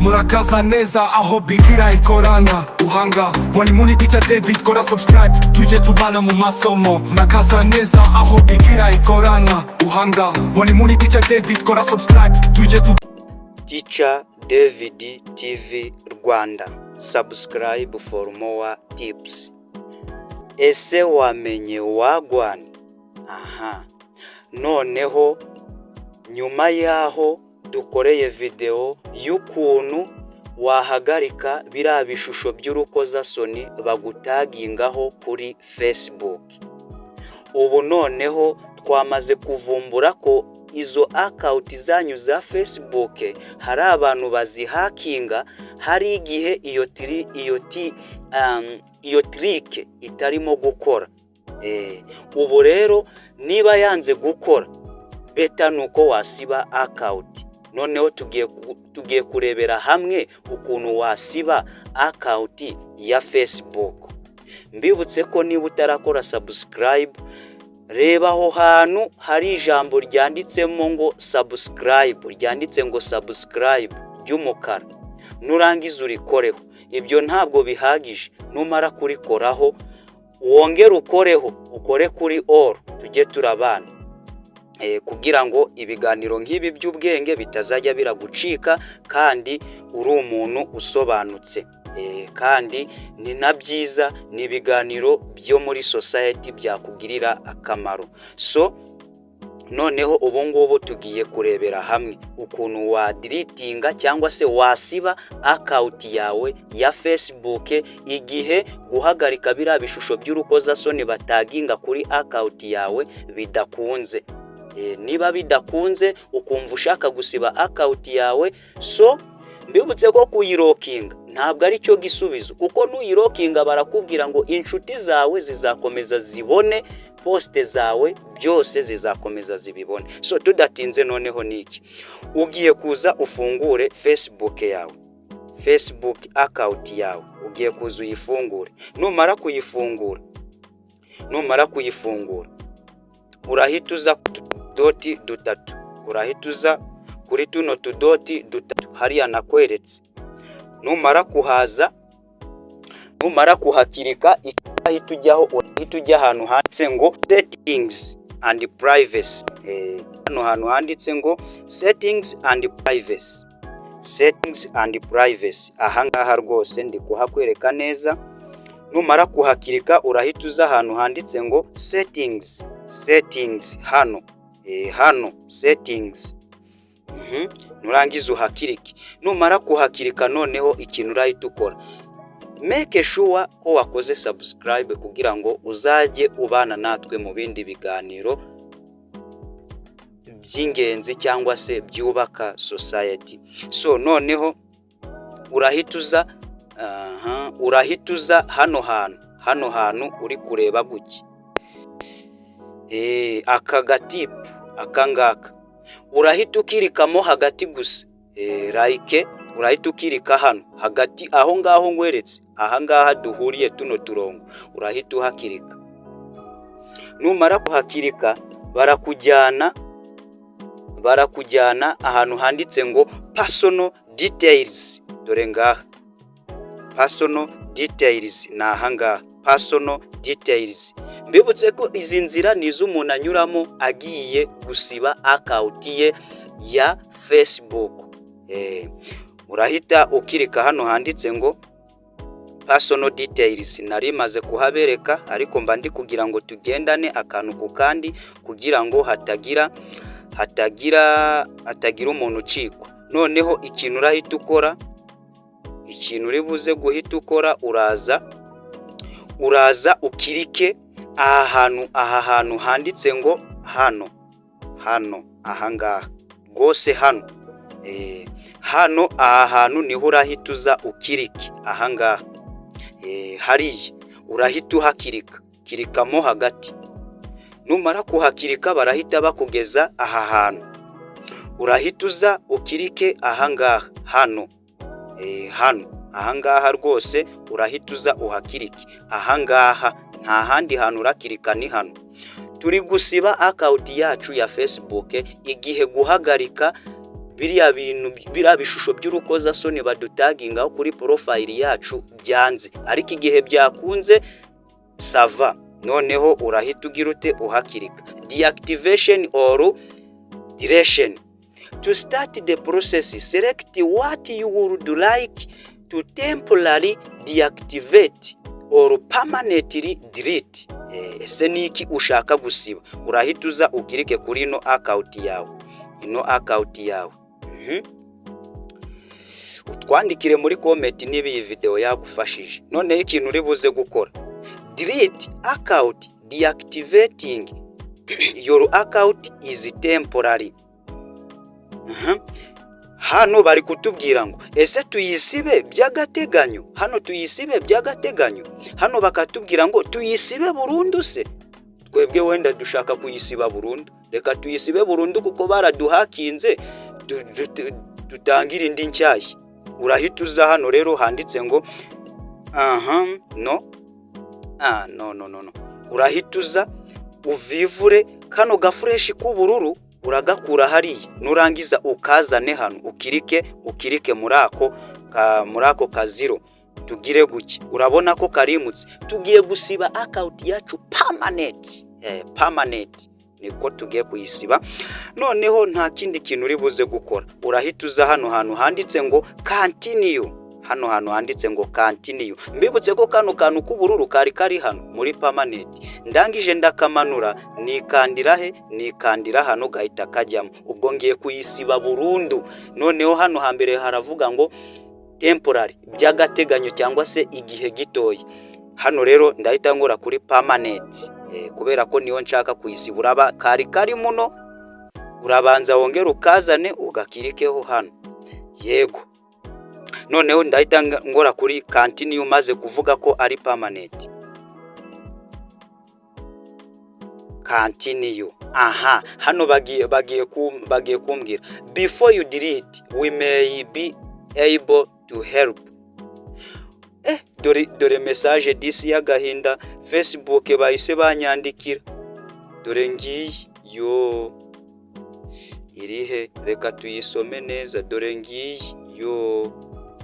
Murakaza neza aho bigira ikorana uhanga. Mwalimu ni Teacher David, kora subscribe tujye tubana mu masomo. Murakaza neza aho bigira ikorana uhanga. Mwalimu ni Teacher David, kora subscribe tujye tu Teacher David TV Rwanda. Subscribe for more tips. Ese wamenye wagwan? Aha. Noneho nyuma y'aho dukoreye videwo y'ukuntu wahagarika biriya bishusho by'urukozasoni bagutagingaho kuri Facebook. Ubu noneho twamaze kuvumbura ko izo account zanyu za Facebook hari abantu bazihakinga, hari igihe iyo trick itarimo gukora. Ubu rero niba yanze gukora, better ni uko wasiba account. Noneho tugiye kurebera hamwe ukuntu wasiba account ya Facebook. Mbibutse ko niba utarakora subscribe, reba aho hantu hari ijambo ryanditsemo ngo subscribe, ryanditse ngo subscribe ry'umukara, nurangiza urikoreho. Ibyo ntabwo bihagije, numara kurikoraho wongere ukoreho, ukore kuri all, tujye turabana kugira ngo ibiganiro nk'ibi by'ubwenge bitazajya biragucika kandi uri umuntu usobanutse. Kandi ni na byiza, ni ibiganiro byo muri society byakugirira akamaro. So noneho ubu ngubu tugiye kurebera hamwe ukuntu wadeletinga cyangwa se wasiba account yawe ya Facebook igihe guhagarika biriya bishusho by'urukozasoni bataginga kuri account yawe bidakunze. Niba bidakunze ukumva ushaka gusiba account yawe, so mbibutse ko kuyilockinga ntabwo ari cyo gisubizo, kuko nuyilockinga barakubwira ngo inshuti zawe zizakomeza zibone post zawe, byose zizakomeza zibibone. So tudatinze, noneho ni iki? Ugiye kuza ufungure Facebook yawe, Facebook account yawe ugiye kuza uyifungure. Numara kuyifungura, urahita uza ku tudoti dutatu, urahita uza kuri tuno tudoti dutatu hariya nakweretse. Numara kuhaza, numara kuhakirika, urahita ujyaho, urahita ujya ahantu handitse ngo settings and privacy. Hano hantu handitse ngo settings and privacy, settings and privacy, aha ngaha rwose ndi kuhakwereka neza. Numara kuhakirika, urahita uza ahantu handitse ngo settings, settings hano, hano settings. Nurangiza uhakirike. Numara kuhakirika, noneho ikintu urahita ukora, make sure ko wakoze subscribe kugira ngo uzajye ubana natwe mu bindi biganiro by'ingenzi cyangwa se byubaka society. So noneho urahita uza, urahita uza hano hantu, hano hantu uri kureba gutya, aka gatipu aka ngaka, urahita ukirikamo hagati gusa, like urahita ukirika hano hagati aho ngaho nkweretse, aha ngaha duhuriye tuno turongo, urahita uhakirika. Numara kuhakirika, barakujyana ahantu handitse ngo personal details. Dore ngaha personal details, ni aha ngaha personal details. Mbibutse ko izi nzira ni iz'umuntu anyuramo agiye gusiba account ye ya Facebook. Urahita ukirika hano handitse ngo personal details. Nari maze kuhabereka, ariko mba ndi kugira ngo tugendane akantu ku kandi, kugira ngo hatagira umuntu ucikwa. Noneho ikintu urahita ukora, ikintu uri buze guhita ukora, uraza ukirike aha hantu, aha hantu handitse ngo hano, hano aha ngaha rwose, hano, hano aha hantu niho urahita uza ukirike aha ngaha hariya, urahita uhakirika, kirikamo hagati. Numara kuhakirika, barahita bakugeza aha hantu. Urahita uza ukirike aha ngaha hano, hano aha ngaha rwose urahita uza uhakirike aha ngaha, nta handi hantu urakirika, ni hano. Turi gusiba account yacu ya Facebook igihe guhagarika Biriya bintu, biriya bishusho by'urukozasoni badutagingaho kuri profile yacu byanze, ariko igihe byakunze, ça va. Noneho urahita ugira ute? Uhakirika deactivation or deletion. To start the process, select what you would like to temporarily deactivate or permanently delete. Ese ni iki ushaka gusiba? Urahita uza ukirike kuri ino account yawe, ino account yawe. Utwandikire muri comment niba iyi video yagufashije. Noneho ikintu uri buze gukora, delete account. Deactivating your account is temporary. Hano bari kutubwira ngo ese tuyisibe by'agateganyo? Hano tuyisibe by'agateganyo, hano bakatubwira ngo tuyisibe burundu. Se twebwe wenda dushaka kuyisiba burundu? Reka tuyisibe burundu kuko baraduhakinze, dutangire indi nshyashya. Urahita uza hano rero handitse ngo aha, no, ah, no, no, no, no. Urahita uza uvivure kano gaflèche k'ubururu, uragakura hariya, nurangiza ukazane hano, ukirike muri ako kaziro. Tugire guke, urabona ko karimutse. Tugiye gusiba account yacu permanent, permanent niko tugiye kuyisiba. Noneho nta kindi kintu uri buze gukora, urahita uza hano hantu handitse ngo continue, hano hantu handitse ngo continue. Mbibutse ko kano kantu k'ubururu kari kari hano muri permanent, ndangije ndakamanura, nikandira he? Nikandira hano, gahita kajyamo. Ubwo ngiye kuyisiba burundu. Noneho hano hambere haravuga ngo temporary, by'agateganyo cyangwa se igihe gitoya. Hano rero ndahita nkora kuri permanent, kubera ko niyo nshaka kuyisiba. Uraba kari kari muno, urabanza wongere ukazane ugakirikeho hano. Yego, noneho ndahita ngora kuri continue, umaze kuvuga ko ari permanent. Continue. Aha hano bagiye kumbwira: "Before you delete, we may be able to help." Dore message disi y'agahinda Facebook bahise banyandikira. Dore ngiyi yo, irihe? Reka tuyisome neza. Dore ngiyi yo,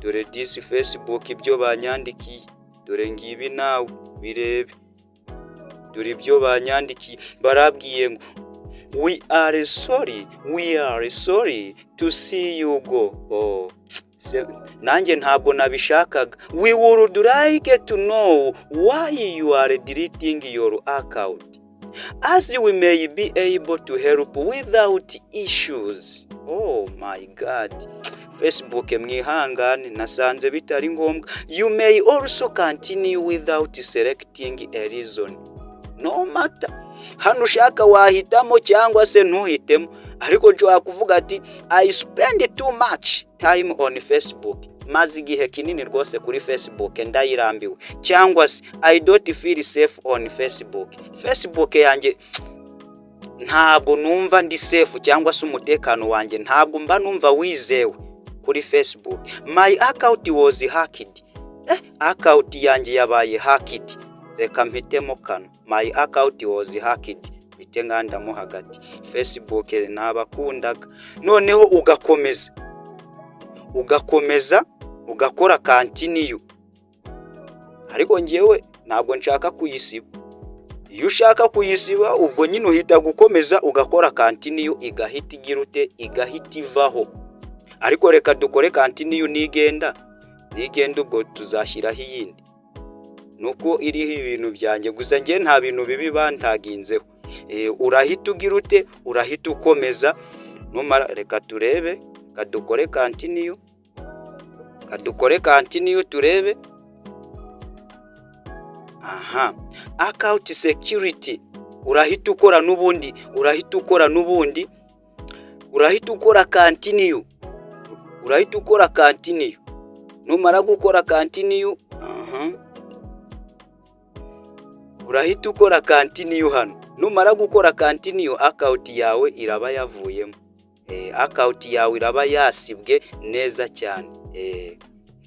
dore disi Facebook ibyo banyandikiye. Dore ngibi, nawe birebe. Dore ibyo banyandikiye, barabwiye ngo: "We are sorry, we are sorry to see you go." Oh, nanjye ntabwo nabishakaga. "We would like to know why you are deleting your account, as we may be able to help without issues." Oh my God, Facebook, mwihangane, nasanze bitari ngombwa. "You may also continue without selecting a reason." No matter, hano ushaka wahitamo cyangwa se ntuhitemo, ariko nshobora kuvuga ati: "I spend too much time on Facebook, maze igihe kinini rwose kuri Facebook, ndayirambiwe," cyangwa se "I don't feel safe on Facebook, Facebook yanjye ntabwo numva ndi safe, cyangwa se umutekano wanjye ntabwo mba numva wizewe kuri Facebook." "My account was hacked." Account yanjye yabaye hacked. Reka mpitemo kano, "My account was hacked", mpite ngandamo hagati. Facebook nabakundaga. Noneho ugakomeza, ugakomeza ugakora continue, ariko ngewe ntabwo nshaka kuyisiba. Iyo ushaka kuyisiba, ubwo nyine uhita gukomeza ugakora continue, igahita igira ute? Igahita ivaho. Ariko reka dukore continue, nigenda ubwo tuzashyiraho iyindi. Nuko iriho ibintu byanjye gusa, ngewe nta bintu bibi bantaginzeho. Urahita ugira ute? Urahita ukomeza. Numara, reka turebe, kadukore continue, kadukore continue turebe. Aha, account security, urahita ukora n'ubundi, urahita ukora n'ubundi, urahita ukora continue, urahita ukora continue. Numara gukora continue, aha, urahita ukora continue hano. Numara gukora continue, account yawe iraba yavuyemo, account yawe iraba yasibwe neza cyane.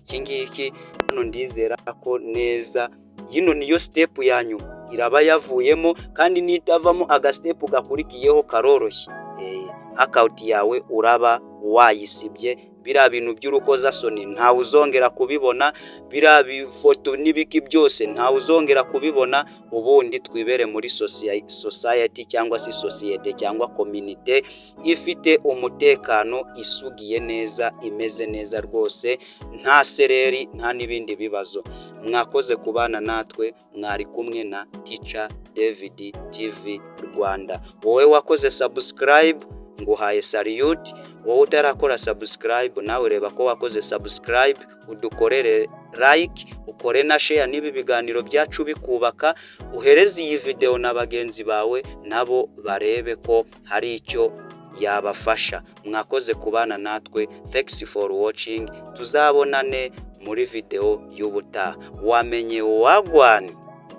Iki ngiki hano ndizera ko neza yino niyo step ya nyuma, iraba yavuyemo. Kandi nitavamo, agastep gakurikiyeho karoroshye. Account yawe uraba wayisibye. Biriya bintu by'urukozasoni ntawe uzongera kubibona, biriya bifoto n'ibiki byose ntawe uzongera kubibona. Ubundi twibere muri society cyangwa se sosiyete cyangwa community ifite umutekano, isugiye neza, imeze neza rwose, nta sereri, nta n'ibindi bibazo. Mwakoze kubana natwe, mwari kumwe na Teacher David TV Rwanda. Wowe wakoze subscribe, nguhaye salute. Wowe utarakora subscribe, nawe reba ko wakoze subscribe, udukorere like, ukore na share niba ibiganiro byacu bikubaka, uhereze iyi video na bagenzi bawe nabo barebe ko hari icyo yabafasha. Mwakoze kubana natwe, thanks for watching. Tuzabonane muri video y'ubutaha. Wamenye wagwan,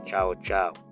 ciao ciao.